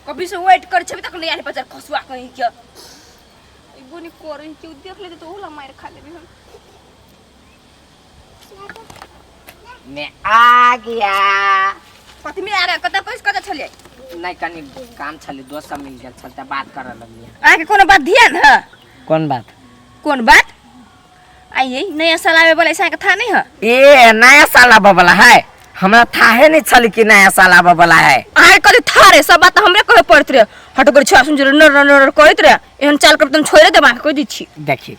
कभी से वेट कर छे तक नहीं आने पचार खसुआ कहीं के इबो नहीं करे कि देख लेते तो ओला मार खा लेबे हम। मैं आ गया। कथी में आ रहा कत पैसा कत छले? नहीं, कनी काम छले, दोस्त सब मिल गेल छल त बात करऽ लगलियै। अहाँके कोनो बात ध्यान है? कोन बात? कोन बात? आइए नया साल आवे वाला ऐसा के था नहीं है? ए नया साल आबऽ वाला है, हमरा थाहे नहीं छल कि नया साल आबऽ वाला है। अहाँके कथी था रे? सब बात हमरे कहे पड़त रे, हट कर छुआ सुन नर नर नर करैत रे, एहन चाल कर तुम छोड़े देब अहाँके कहि दै छी। देखी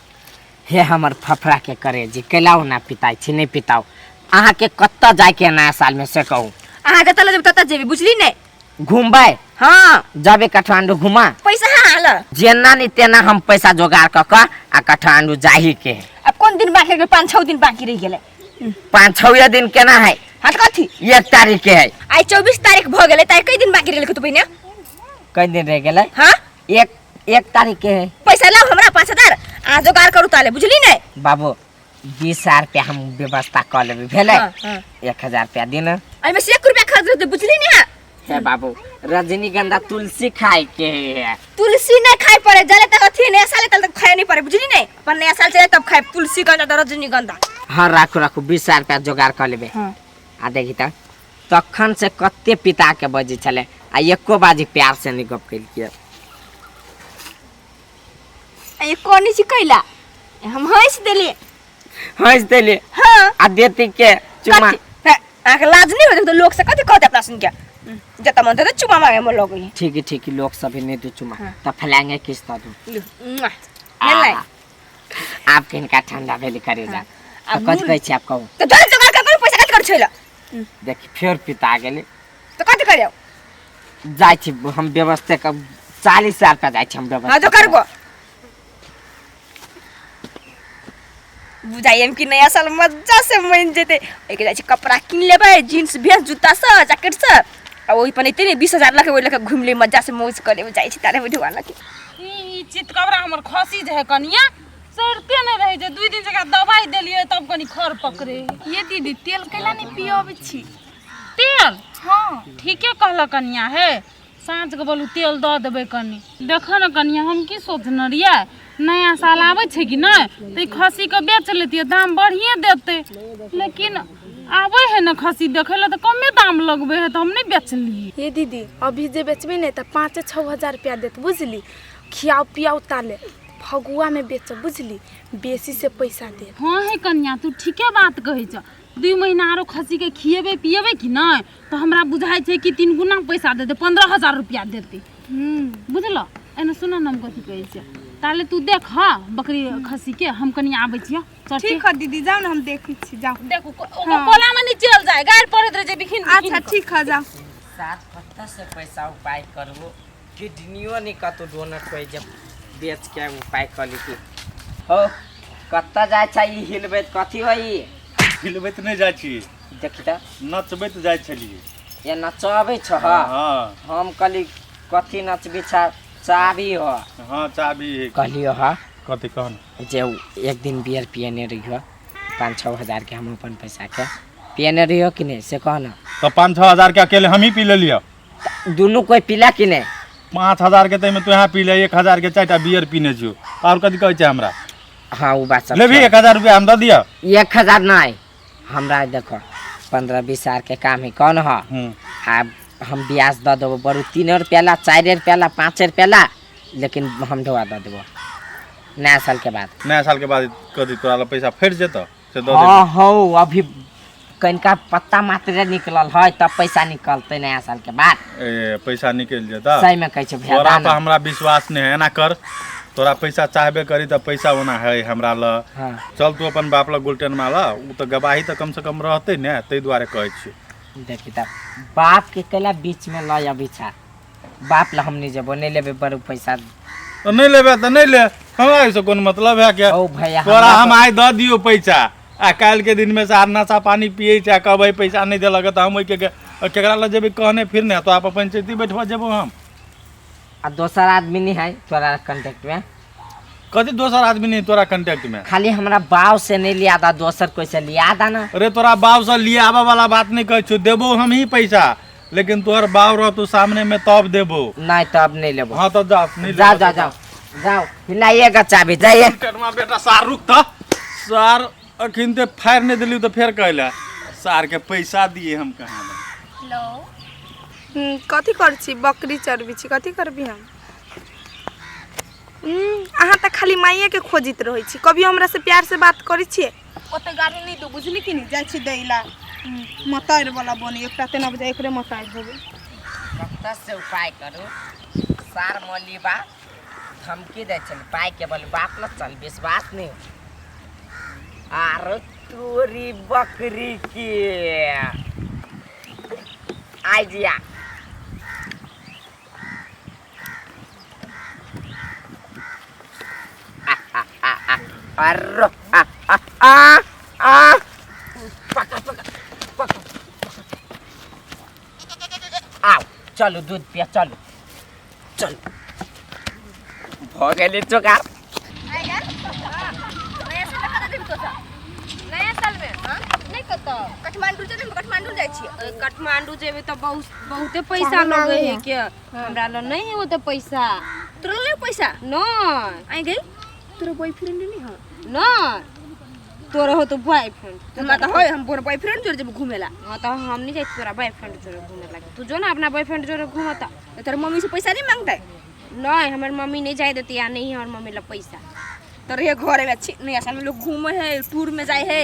हे हमर फफड़ा के करे जी केलाओ ना पिताई छी नहीं पिताओ, अहाँके कतऽ जायके नया साल में से कहू? अहाँ जतऽ लऽ जेबै ततऽ जेबै, बुझली ने? घूमबै? हाँ। जबे काठमांडू घुमा? पैसा हाँ आल। जेना नहीं तेना हम पैसा जोगाड़ कऽ कऽ आ काठमांडू जाही के है। अब कोन दिन बाकी रह गेलै? 5-6 दिन बाकी रहि गेलै। 5-6 दिन केना है? हाँ तऽ कथी? 1 तारीख के है। आइ 24 तारीख भऽ गेलै, तऽ कई दिन बाकी रहि गेलै पहिने? कई दिन रह गेलै? हाँ। 1 तारीख के है। पैसा लाओ हमरा 5000 आ जोगाड़ करू ताले, बुझली ने? बाबू 20,000 रुपया हम व्यवस्था कऽ लेबै, भेलै? हाँ, हाँ। 1000 रुपया दिन। एहिमे से 1 रुपया खर्च होतै, बुझली ने? हे बाबू रजनीगंधा तुलसी खाए के है। तुलसी नहीं खाए पड़े जले तक अथी नया साल तक खाए नहीं पड़े, बुझली ने? अपन नया साल चले तब खाए तुलसी गंधा तो रजनीगंधा। हाँ राखू राखू, 20,000 रुपया जोगाड़ कऽ लेबै। हाँ। आ देखी तऽ तखन से कते पिता के बजै छलै आ एको बाजी प्यार से नहीं गप केलकै। आ ये कोनी छी कैला हम हंस देलिए। हंस देलिए? हाँ। आ देती के चुमा? कथी? हे, अहाँके लाज नहीं होत तो लोग से कथी कहते अपना सुन के? जत मन तत चुमा मांगे मोर लोग। ठीक है ठीक है, लोग सभी नहीं दू चुमा। हाँ। तो फैलाएंगे किस तरह दू? लू, मुआ। ले ले। आप किनका ठंडा भेली करे जा। हाँ। तो आब कथी नून- कहै छी आप कहू? तो जल जोगाड़ कर पैसा कथी कर छैला? देखी फेर पिता गेली। तो कथी करियौ? जाइ छी हम व्यवस्था कर 40,000 रुपया जाइ छी हम व्यवस्था। हाँ जो करबो बुझाइए कि नया साल मजा से मन जेते। ओहिके जाइ छी कपड़ा किन लेबै, जीन्स भेस जूता सब जैकेट सब, आ ओहि पर एते ने 20,000 लके ओहि लके घुमि लेबै, मजा से मौज कर लेबै। जाइ छी तारे बैठुआ लके। ई चितकबरा हमर खसी जे है कनिया सड़ते नहि रहै छै, 2 दिन से एकरा दवाइ देलियै तब कनी खर पकड़े। ये दीदी तेल कैला नहीं पियबै छी? तेल? हाँ। ठीके कहलक कनिया, हे साँझ के बोलू तेल दऽ देबै कनी। देखऽ ने कनिया हम की सोचने रहियै, नया साल आबै छै कि नहि तऽ ई खस्सीके बेच लेतियै, दाम बढ़िए देतै, लेकिन आबै है ने खस्सी देखै लए तऽ कमे दाम लगबै है तऽ हम नहि बेचलियै। ये दीदी अभी जे बेचबी ने तऽ 5-6 हजार रुपया देत, बुझली? खियाओ पियाओ ताले फगुआ में बेचब, बुझली? बेसी से पैसा देत। हाँ हे कनिया तू ठीके बात कहै छ, 2 महीना आरो खस्सीके खिएबै पिएबै कि नहि तऽ हमरा बुझाइ छै कि 3 गुना पैसा देतै, 15,000 रुपया देतै, बुझल? एने सुन ने हम कथी कहै छियै, ताले तू देख बकरी खस्सी के, हम कनि आबै छियै। ठीक है दीदी जाओ ना, हम देखै छी जाओ। देखू ओकर कोला में नहीं चल जाए, गाड़ पड़ैत रहै छै बिखिन। अच्छा ठीक है जाओ। सात पत्ता से पैसा उपाय करबो, किडनियो नहीं कतौ डोनट कोई जब बेच के उपाय कर ली। हो कतऽ जाइ छै ई हिलबैत कथी होइ? हिलबैत नहि जाइ छी। देखी तऽ। नचबैत जाइ छलियै। ये नचबै छ? हाँ। हम कहली कथी नचबी छ, चाबी हो? हाँ चाबी है। कहलियो ह। कथी कहन? जे एक दिन बियर पियने रहियो 5-6 हजार के, हम अपन पैसा के पियने रहियो कि नहीं से कह ना। तऽ 5-6 हजार के अकेले हम ही पी लेलियो? दुनू कोई पीला कि नहीं? 5,000 के तैमे तू यहाँ पी ले, 1,000 के 4टा बियर पीने छियो, आओर कथी कहै छै हमरा? हाँ वो बात सब। लेबही 1,000 रुपया हम दऽ दिअ? 1,000 नहीं, हमरा देखो 15-20 हजार के काम है कौन हो। आब हम ब्याज दऽ देबो बरू 3 रुपया ला, 4 रुपया ला, 5 रुपया ला, लेकिन हम ढोआ दऽ देबो नया साल के बाद। नया साल के बाद कथी तोरा लग पैसा फटि जेतौ से दऽ हाँ हौ अभी कनिका पत्ता मात्र निकलल है तब पैसा निकलतै नया साल के बाद। ए पैसा निकलि जेतौ? सही में कहै छै भैया। तोरा पर हमरा विश्वास नहीं है, एना कर तोरा पैसा चाहबे करी तऽ पैसा ओना है हमरा लग। हाँ। चल तू अपन बाप लग गुलटेन माला, ओ तऽ गवाही तऽ कम से कम रहतै ने, ताहि दुआरे कहै छियौ। देखी तऽ बाप के कैला बीच में लऽ अबै छा, बाप ला हम नहीं जेबो, नहीं लेबे बड़ पैसा। तऽ नहि लेबे तऽ नहि ले, हमरा एहिसँ कोन मतलब है के? ओ भैया तोरा हम आइ दऽ दियौ पैसा आ काल्हि के दिन में से आर नशा पानी पियै छै आ कहबै पैसा नहि देलक तऽ हम ओहिके केकरा लग जेबै कहने फिर ने, तोरा पर पंचायती बैठबऽ जेबो हम। आ दोसर आदमी नहीं है तोरा कॉन्टेक्ट में? कथी दोसर आदमी नहीं तोरा कॉन्टेक्ट में? खाली हमरा बाव से नहीं लिया था, दोसर कोई से लिया था ना। अरे तोरा बाप से लिया आबऽ वाला बात नहीं कहै छियौ, देबो हम ही पैसा लेकिन तोहर बाप रहतौ सामने में तब देबो। नहीं तो अब नहीं लेबो। हाँ तो जा, नहीं जाओ लेबो जाओ तो जाओ जाओ, हिलाइएगा चाबी, जाइए। करमा बेटा सार रुक त, सार अखिन ते फायर नहीं दिली तो फेर कहला सार के पैसा दिए हम कहाँ। हेलो। कथी करै छी? बकरी चरबै छी। कथी करबी हम? अहाँ तऽ खाली माइए के खोजित रहै छी, कभी हमरा से प्यार से बात करै छियै? ओते गाड़ी नहि दो, बुझली कि नहीं? जाइ छी दै ला। मतारि वाला बनी एकटा तेना बजे एकरे मतारि होबै। कत्ता से उपाय करू सार मोलीबा धमकी दै छल पाई के बोल बाप न चल विश्वास नहीं। आरो तोरी बकरी के आई जिया अरे आ आ आ आ पकड़ पकड़ पकड़ आओ चलो दूध पिया चलो चलो भ गेलै जोगार। नया साल में कतऽ जेबही तोँ सब? नया साल में नहीं कतऽ काठमांडू चल, हम काठमांडू जाइ छियै। काठमांडू जेबै तऽ बहुत बहुते पैसा लगे है के, हमरा लग नहीं है ओते पैसा। तोरा लग पैसा? नहीं। आई गई तोरा बॉयफ्रेंड नहीं है? नहीं। तोरा हो तो बॉयफ्रेंड। हमरा तऽ है, हम बॉयफ्रेंड जोड़े जेबै घूमे ला। हाँ तो हम नहीं जाइ तोरा बॉयफ्रेंड जोड़े घूमे लागे, तू जो ना अपना बॉयफ्रेंड जोड़े घूमता। तऽ तोरा मम्मी से पैसा नहीं मांगतै? नहीं, हमर मम्मी नहीं जाए देती आ नहीं हमर मम्मी लग पैसा। तो रहे घरे में अच्छी नया साल में लोग घूमे है, टूर में जाए है।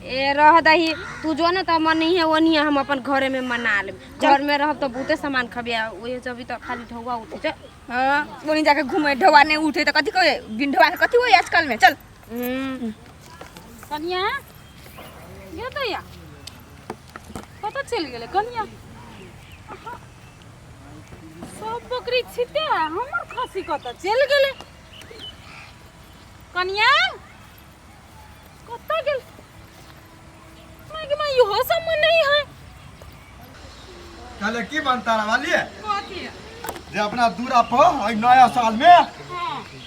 ए रह दही तू जो ना तो मन नहीं है वो नहीं है, हम अपन घरे में मना लेब। घर में रहब तो बहुते सामान खबिया, वही जब तो खाली ढौआ उठे छै। हाँ वहीं जाके घूमे, ढौआ नहीं उठे तो कथी कहे, बिन ढौआ के कथी होई आजकल में। चल। कनिया ये तो या कतऽ चलि गेलै कनिया? सब बकरी छिते हमर खसी कतऽ चलि गेलै? कनिया कतऽ गेल? माय गे माय, इहो सब मन नहीं है। कहले की बनता वाली कथी जे अपना दूरा पर नया साल में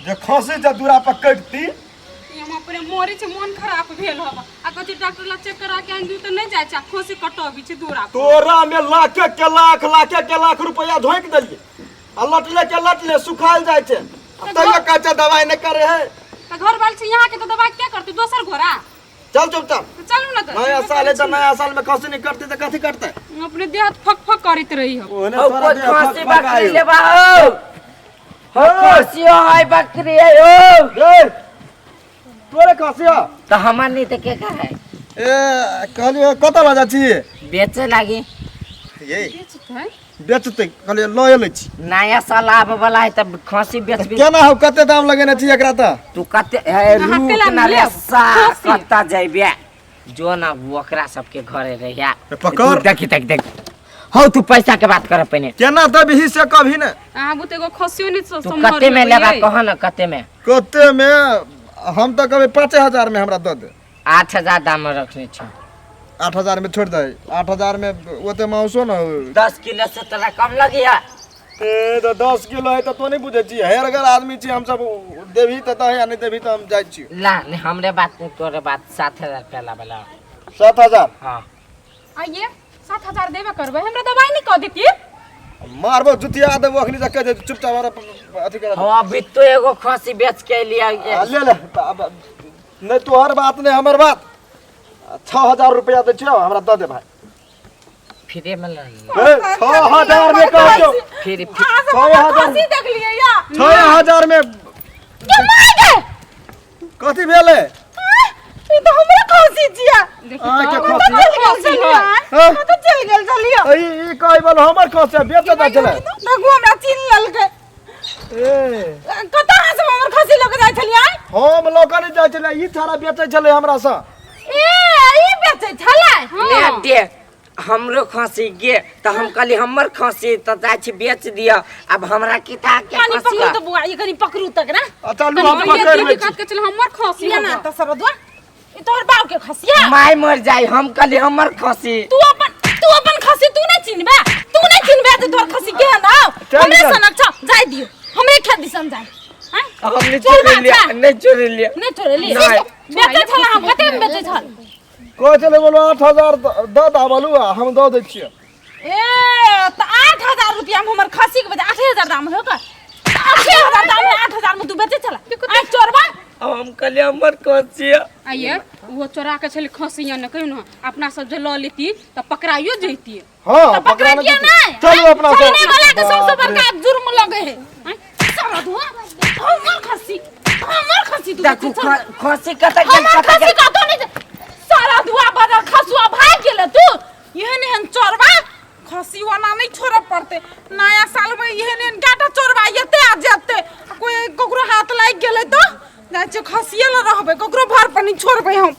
जे खसी जे दूरा पर कटती। हम अपने मरे छै, मन खराब भेल हब आ कथी डॉक्टर लग चेक करा के आनि दियौ तऽ नहीं जाइ छै, खसी कटबी छै दूरा पर। तोरा में लाख के लाख लाख के लाख रुपया झोंक देलिए आ लटले के लटले सुखाल जाइ छै, तैयो कहै छै दवाई नहीं करे है। तऽ घर वाल छै यहाँ के तऽ दवाई क्या करतै दोसर घोड़ा। चल चुपचाप तऽ चलू ना तऽ। नया साल है तऽ नया साल में खसी नहीं करते तऽ कथी करते? अपने देह फक फक करैत रही हम। ओहने हो तोरा देह खसी फक फक बकरी आयो। लेबा हो, हो खसी है बकरी है हो। ए, तोरे खसी हो? तो हमर नहीं तो के का है? ए कहलियो कतऽ लऽ जाइ छी? बेचे लागी। ये बेचतै कहलियो लऽ एलै छी। नया साल आबे वाला है तब खसी बेचबी। केना हो, कते दाम लगेने छी एकरा तऽ? तू कते हे अहाँ रुक केला ना रे लेब? सा खसी। कत्ता जइबे जो ना ओकरा सबके घरे रहिया। पकड़। तू देखी देख देख हो, तू पैसा के बात कर पहिने। केना देबही से कभी ने। अहाँ बुते एगो खसियो नहीं तू कते में लेबा कह ना, कते में? कते में हम तऽ कहबै 5000 में हमरा दऽ दे। 8000 दाम में रखने छौ। 8000 में छोड़ दे, 8000 में ओते मांसो न हो। 10 किलो से तोरा कम लगिया? ए तो 10 किलो है तो तो नहीं बुझै छी, हेरगर आदमी छी हम सब, देबही तऽ दही आ नहीं देबही तऽ हम जाइ छी। ला नहीं हमरे बात नहीं तोरे बात, 7000 रुपया ला वाला। 7000? हाँ। आइए 7000 देबे करबै, हमरा दवाई नहीं कह देती। मारबो जुतिया देबो अखनी तक कह दे चुपचाप हमरा अथी करा दे। हाँ अभी तो एगो खसी बेच के लिया। आ, ले ले, नहीं तोहर बात नहीं हमर बात। 6000 रुपया दै छियौ, हमरा दऽ दे भाई। फिरे में ले। ए, 6000 में कह दियौ। फिर 6000 खसी देख लिए या। 6000 में कथी भेलै? ई तऽ हमरे खसी छियै। अहाँके खसी? खसी हाँ? कतऽ चलि गेल छलियै? ई कहै बला हमर खसी बेचऽ दै छलै। देखू हमरा चिन्ह लेलकै। ए कतऽ अहाँ सब हमर खसी लऽ कऽ जाइ छलियै? हम लऽ कऽ नहि जाइ छलियै, ई छाड़ा बेचै छलै हमरा सँ। ए ई बेचै छलै? ले दे हमरो खसी गे, तो हम कहली हमर खसी तो जाइ छी बेच दिअ, अब हमरा किता के कनी खसी पकड़ू तो बुआ, ई कनी पकड़ू तक ना। अच्छा लू हम पकड़ लै छी। काट के चल हमर खसी ये ना तऽ सरदुआ, ई तोहर बाप के खसिया। माय मर जाई, हम कहली हमर खसी। तू अपन खसी तू नहीं चिन्हबे, तू नहीं चिन्हबे त तोहर खसी के ना चल, हमरे चल। सनक छ, जाय दियो हमरे खेत दिसन जाय। हैं? हम नहीं चोर चोरी लिया, बात है। नहीं चोरी लिया, नहीं चोरी लिया। नहीं। बेचै छल हम कते में बेचै छल? कहै छलै बोलो 8000 दऽ दा बोलू, हम दऽ दै छियै। ए त 8000 रुपया में हमर खसी के बजे 8000 दाम है ओकर। 8000 दाम है, 8000 में तू बेचे चला आ चोरबा। अब हम कहलिए हमर खसी आइए वो चोरा के छली खसी ने कहियो न अपना सब जे ल लेती त पकड़ाइयो जैती। हाँ त पकड़ा पकड़ाना किया जैती। नहीं? चलू अपना सब। चलने वाला के सबसे बाप रे। बड़का जुर्म लगे है। आँय, सारा धुआं हमर खसी, हमर खसी तू देखू बेचे चल। खसी कतऽ गेल हमर कतऽ खसी गेल? कतौ नहीं सारा धुआं बदल खसुआ भाग गेल तू। एहन एहन चोरबा खसी वाला नहीं छोड़ऽ पड़ते। नया साल में एहन एहन गाटा चोरबा एते आ जेते, कोई ककरो हाथ लागि गेलै तऽ जाइ छियै खसिए लऽ रहबै, ककरो भर पर नहीं छोड़बै हम।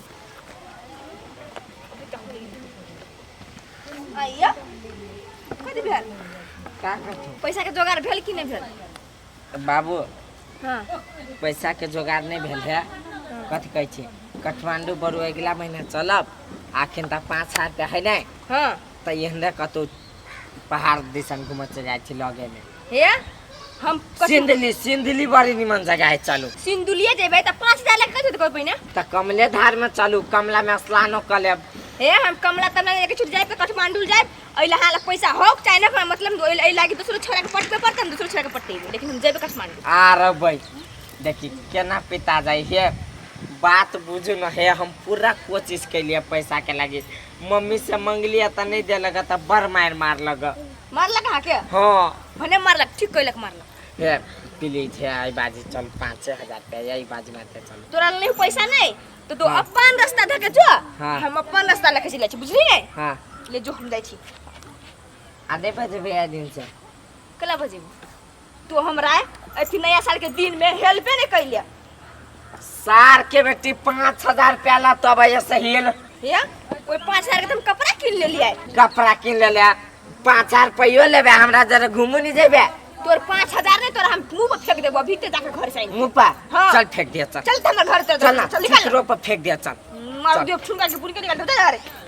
आइया कथी भेल? का करतौ? पैसा के जोगाड़ भेल कि नहीं भेल? बाबू हाँ पैसा के जोगाड़ नहीं भेल है। कथी कहै छै काठमांडू बरू अगिला महीना चलब, आखिन तऽ 5000 रुपया है नहीं। हाँ तऽ एहने कतौ पहाड़ दिसन घूमऽ चलि जाइ छी लगे में। हे हम सिंधली, सिंधली बड़ी निमन जगह है, चलू। सिंदुलिये जेबै तऽ 5000 लग कथी करबै पहिने? तऽ कमले धार में चलू, कमला में स्नानो कऽ लेब। हे हम कमला तमला लेके छुट जायब तऽ काठमांडू जायब, एहि ला अहाँ लग पैसा होक चाहे ना हो, मतलब एहि लागी दोसरो छोड़ा के पटबे पड़तै, हम दोसरो छोड़ा के पटेबै, लेकिन हम जेबै काठमांडू। आ रहबै देखी केना पिता जाइ हे, बात बुझू न हे, हम पूरा कोशिश केलिए पैसा के लागी, मम्मी से मंगलिए तऽ नहीं देलक तऽ बड़ मारि मारलक। मारलक अहाँके? हाँ। भने मारलक, ठीक कैलक मारलक। हे प्लीज हे एहि बाजी चल, 5000 रुपया एहि बाजी मारते चल। तोरा नहीं पैसा नहीं तो तू हाँ। अपन रास्ता धके जो, हाँ। हम अपन रास्ता लके चलि जाइ छी, बुझली ने? हाँ। ले जो हम जाइ छी। आ नहीं बजेबै एहि दिन से? कला बजेबू तू हमरा अथी नया साल के दिन में हेल्पे नहीं कैले। सार के बेटी 5000 रुपया ला तब ऐसे हेल। हे ओइ 5000 के तो हम कपड़ा किन लेलियै। कपड़ा किन लेलियै, 5000 रुपयो लेबे, हमरा जरा घूमू नहीं जेबे। तोर 5000 नहीं, तोरा हम मुंह पर फेंक देबो अभी ते जाके घर से। मुंह पर? हाँ। चल फेंक दिया चल। चल त हमर घर चल, चल ना, चल निकाल। चित्रो पर फेंक दिया चल। मार चल। दियो ठुनका के बुन के निकाल दे अरे।